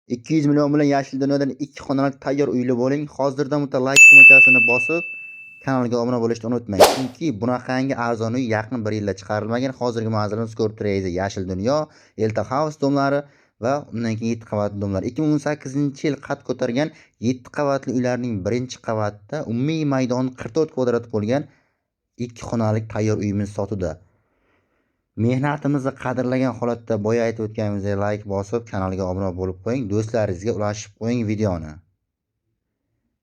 200 million bilan Yashil dunyodan 2 xonali tayyor uyli bo'ling. Hozirdan bitta like tugmachasini bosib, kanalga obuna bo'lishni unutmang. Chunki bunaqangi arzon uy yaqin bir yilda chiqarilmagan. Hozirgi manzilimiz ko'rib turganingizdek Yashil dunyo, Elta House domlari va undan keyin 7 qavatli domlar. 2018-yil qad ko'targan 7 qavatli uylarning birinchi qavatida umumiy maydoni 44 kvadrat bo'lgan 2 xonalik tayyor uyimiz sotuvda. Mehnatimizni qadrlagan holatda boya aytib o'tganimizdek like bosib, kanalga obuna bo'lib qo'ying, do'stlaringizga ulashib qo'ying videoni.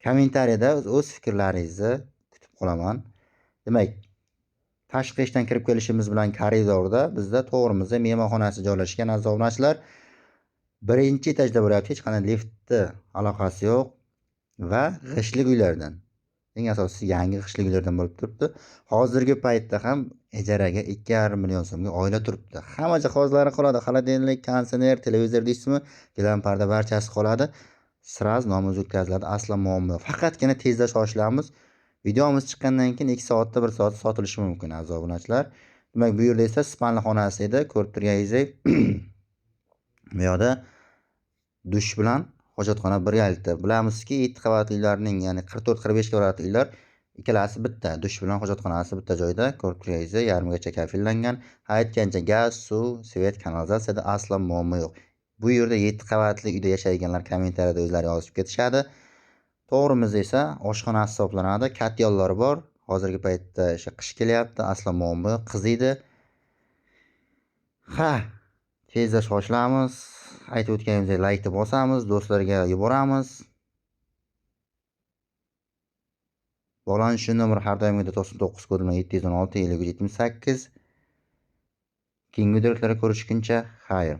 Kommentariyada o'z fikrlaringizni kutib qolaman. Demak, tashqi eshikdan kirib kelishimiz bilan koridorda bizda to'g'rimizda mehmonxonasi joylashgan, aziz obunachilar. Birinchi etajda bo'lyapti, hech qanday liftni aloqasi yo'q va g'ishtlik uylardan. Eng asosiysi yangi g'ishtlik uylardan bo'lib turibdi. Hozirgi paytda ham ijaraga 2,5 million so'mga oila turibdi. Hamma jihozlari qoladi. Холодильник, konditsioner, televizor deysizmi, gilam, parda barchasi qoladi. Сразу nomiz o'tkaziladi, aslo muammo yo'q. Faqatgina tezda shoshilamiz. Videomiz chiqqandan keyin 2 soatda 1 soatda sotilishi mumkin, aziz obunachilar. Demak, bu yerda esa спальня xonasi edi. Ko'rib turganingizdek, bu yoqda dush bilan hojatxona birgalikda. Bilamizki, 7 qavatli uylarning, ya'ni 44-45 kvadratli uylar ikkalasi bitta, dush bilan hojatxonasi bitta joyda. Ko'rib turganingizdek, yarmigacha kafellangan. Aytgancha gaz, suv, svet, kanalizatsiyada aslo muammo yo'q. Bu yerda 7 qavatli uyda yashaydiganlar kommentariyada o'zlari yozib ketishadi. To'g'rimiz esa oshxonasi hisoblanadi. Katyollar bor. Hozirgi paytda o'sha qish kelyapti, aslo muammo yo'q, qiziydi. Ha, tezda shoshilamiz. Aytib o'tganimizdek laykni bosamiz, do'stlarga yuboramiz. Bog'lanish nomeri har doimgidek 99 kodi bilan 716 53 78. Keyingi videolarda ko'rishguncha xayr.